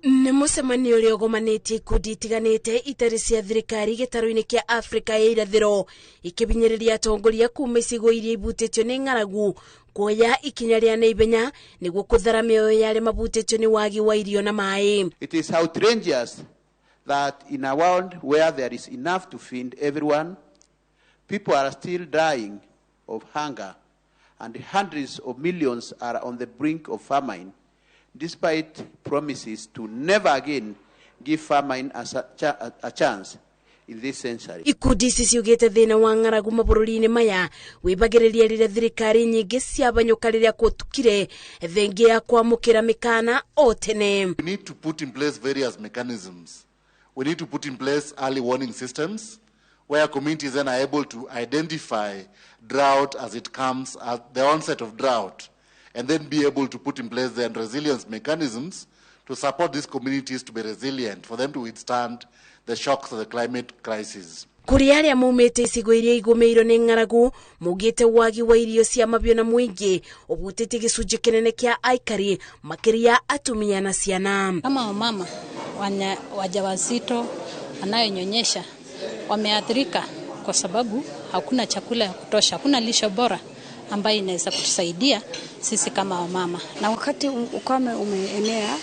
Nĩ mũcemanio ũrĩa ũgomanĩtie ikundi itiganĩte itarĩ cia thirikari gĩtarũ-inĩ kĩa Afrika ya irathĩro, ikĩbinyĩrĩria atongoria kuma icigo iria ibutĩtio nĩ ng'aragu kuoya ikinya rĩa naihenya nĩguo kũthara mĩoyo ya arĩa mabutĩtio nĩ wagi wa irio na maĩ. It is outrageous that in a world where there is enough to feed everyone, people are still dying of hunger and hundreds of millions are on the brink of famine, despite promises to never again give famine a chance in this century. Ikundi ici ciugĩte thĩna wa ng'aragu mabũrũri-inĩ maya wĩbagĩrĩria rĩrĩa thirikari nyingĩ ciabanyũka rĩrĩa kũtukire thengia ya kwamũkĩra mĩkana o tene. We need to put in place various mechanisms. We need to put in place early warning systems where communities then are able to identify drought as it comes at the onset of drought, and then be able to put in place then resilience mechanisms to support these communities to be resilient, for them to withstand the shocks of the climate crisis. Kũrĩ arĩa maumĩte icigo iria igũmĩirwo nĩ ng'aragu, maugĩte wagi wa irio cia mabiũ na mũingĩ ũhutĩtie gĩcunjĩ kĩnene kĩa aikari, makĩria atumia na ciana. Kama wamama wajawazito anayonyonyesha wameathirika kwa sababu hakuna chakula ya kutosha, hakuna lishe bora ambayo inaweza kutusaidia sisi kama wamama. Na wakati ukame umeenea,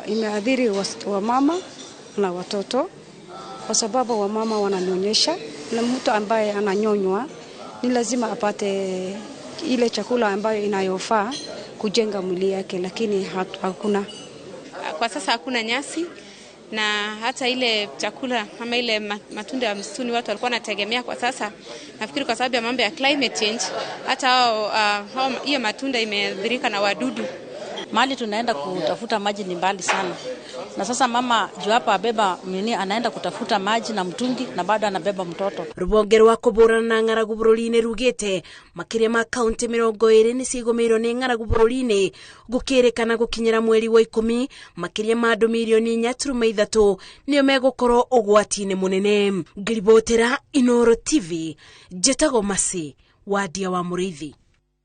imeathiri wamama na watoto, kwa sababu wamama wananyonyesha, na mtu ambaye ananyonywa ni lazima apate ile chakula ambayo inayofaa kujenga mwili yake, lakini hakuna. Kwa sasa hakuna nyasi, na hata ile chakula ama ile matunda ya msituni watu walikuwa wanategemea, kwa sasa nafikiri kwa sababu ya mambo ya climate change, hata hiyo matunda imeathirika na wadudu. Mahali tunaenda kutafuta maji ni mbali sana. Na sasa mama juu hapa abeba nini, anaenda kutafuta maji na mtungi na bado anabeba mtoto. Rũhonge rwa kũhũrana na ng'aragu bũrũri-inĩ rugĩte makĩria ma kaunti 20 nĩ cigũmĩirwo nĩ ng'aragu bũrũri-inĩ, gũkĩrĩkana gũkinyĩra mweri wa 10 makĩria ma andũ mirioni 4.3 nĩo megũkorwo ũgwati-inĩ mũnene. Ngĩribotera Inooro TV, njĩtagwo Masi Wadia wa Mũrĩithi.